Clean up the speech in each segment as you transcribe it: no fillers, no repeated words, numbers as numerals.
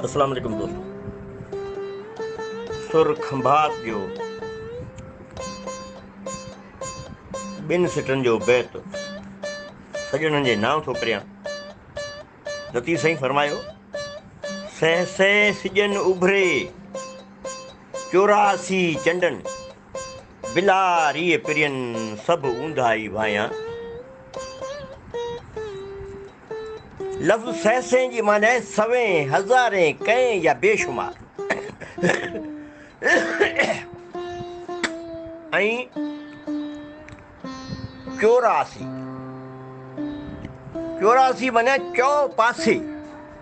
السلام عليڪم دوستو سر کنڀات جو ٻن سٽن جو بيت سڄڻن جي نانء ٿو ڪريان. لطيف سائين فرمايو، سهسين سڄن اڀري، 84 چنڊن، بلاريء پرين سڀ اونداهي ڀانئيان. لفظ سهسين جي معنيٰ آهي سوين، هزارين، ڪئين يا بي شمار. ۽ 84، 84 معنيٰ چؤ پاسي،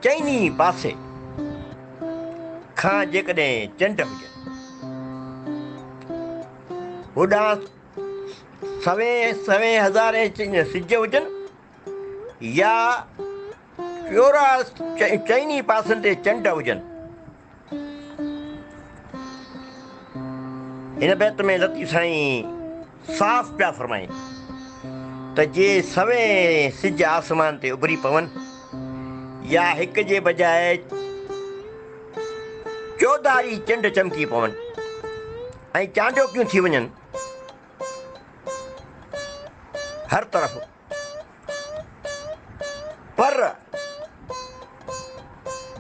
چئني پاسي کان جيڪڏهن چنڊ هجن. هوڏانهن سوين سوين هزارين سج هجن يا چئني پاسن تي چنڊ هجن. هن بيت ۾ لطيف سائين صاف پيا فرمائين ته جي سوين سج آسمان تي اڀري پون يا هڪ جي بجاء چوڌاري چنڊ چمڪي پون ۽ چانڊوڪيون ٿي وڃن هر طرف پر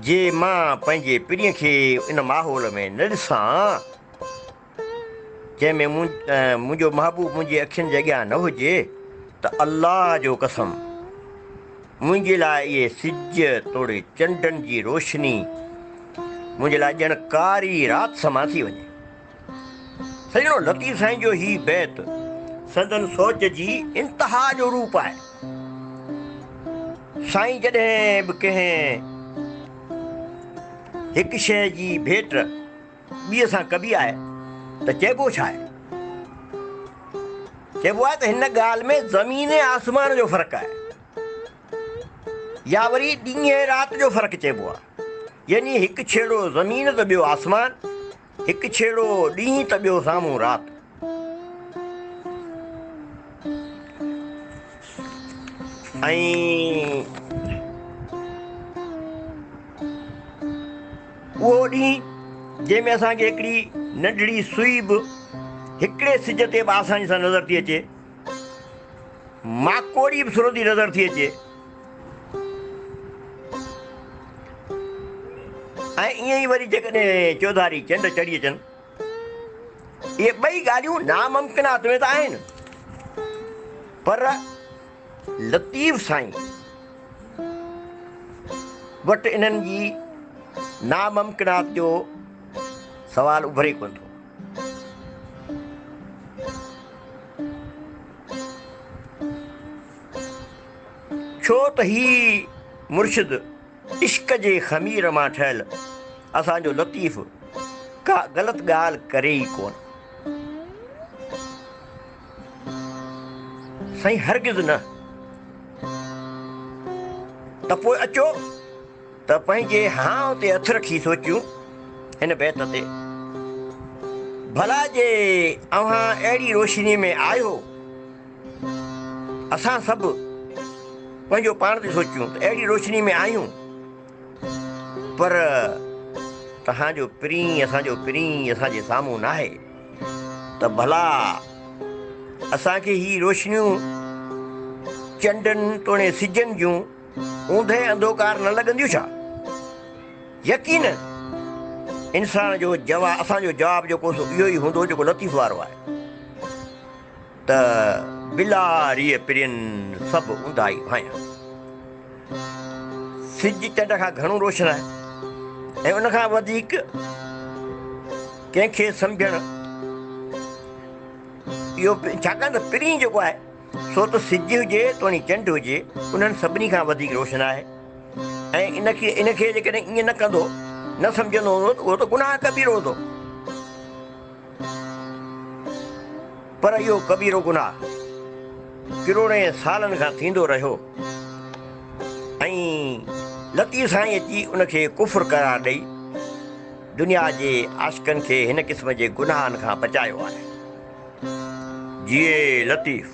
جي مان پنهنجي پرينء کي ان ماحول ۾ نه ڏسان، جنهن ۾ منهنجو محبوب منهنجي اکين جي اڳيان نه هجي، ته الله جو قسم، منهنجي لاء اهي سج توڙي چنڊن جي روشني منهنجي لاء ڄڻ ڪاري رات سمان ٿي وڃي. سڄڻو لطيف سائين جو هي بيت سندن سوچ جي انتها جو روپ آهي. سائين جڏهن به ڪنهن هڪ شيء جي ڀيٽ ٻيء سان ڪبي آهي ته چئبو ڇا آهي؟ چئبو آهي ته هن ڳالهه ۾ زمين ۽ آسمان جو فرق آهي يا وري ڏينهن ۽ رات جو فرق چئبو آهي. يعني هڪ ڇيڙو زمين ته ٻيو آسمان. هڪ ڇيڙو ڏينهن ته ٻيو سامهون رات. ۽ اهو ڏينهن جنهن ۾ اسان کي هڪڙي ننڍڙي سوئي به هڪڙي سج تي به آساني سان نظر ٿي اچي، ماڪوڙي به سرندي نظر ٿي اچي. ۽ ائين ئي وري جيڪڏهن چوڌاري چنڊ چڙهي اچن. اهي ٻئي ڳالهيون ناممڪنات ۾ ته آهن، پر لطيف سائين وٽ انهن جي ناممڪنات جو سوال اڀري ڪونه ٿو. ڇو ته هي مرشد عشق جي خمير مان ٺهيل اسان جو لطيف ڪا غلط ڳالهه ڪري ئي ڪونه. سائين هرگز نه. ته پوء اچو ته پنهنجي هانء تي هٿ رکي سوچيون هن بيت تي. ڀلا جي اوهان اهڙي روشنيء ۾ آهيو. اسان سڀ پنهنجو پاڻ تي سوچيون ته اهڙي روشني ۾ آهيون پر توهان جو پرين اسان جو پرين اسان جي سامهون ناهي ته ڀلا اسان کي هي روشنيون چنڊن توڻي سجن جون اوندهه انڌوڪار نه لڳنديون ڇا؟ يقينن انسان جو جواب اسان جو جواب جيڪو سو اهو ئي هوندو جيڪو لطيف وارو آهي. ته بلاريء پرين سڀ اونداهي ڀانئيان. سج چنڊ کان گهڻو روشن آهي ۽ ان کان وڌيڪ ڪنهن کي سمجهڻ اهو ڇاڪاڻ ته پرين جيڪو آهي سو ته سج هجي توڻي چنڊ هجي انهن سڀني کان وڌيڪ روشن آهي ۽ ان کي ان کي جيڪڏهن ائين نه ڪندو نه سمجهندو هوندو ته اهو ته گناهه ڪبيرو هوندو. پر اهو ڪبيرو گناهه ڪروڙين سالن کان ٿيندو رهيو ۽ لطيف سائين اچي ان کي ڪفر قرار ڏئي دنيا جي عاشقن کي هن قسم جي گناهن کان بچايو آهي. جيئي لطيف.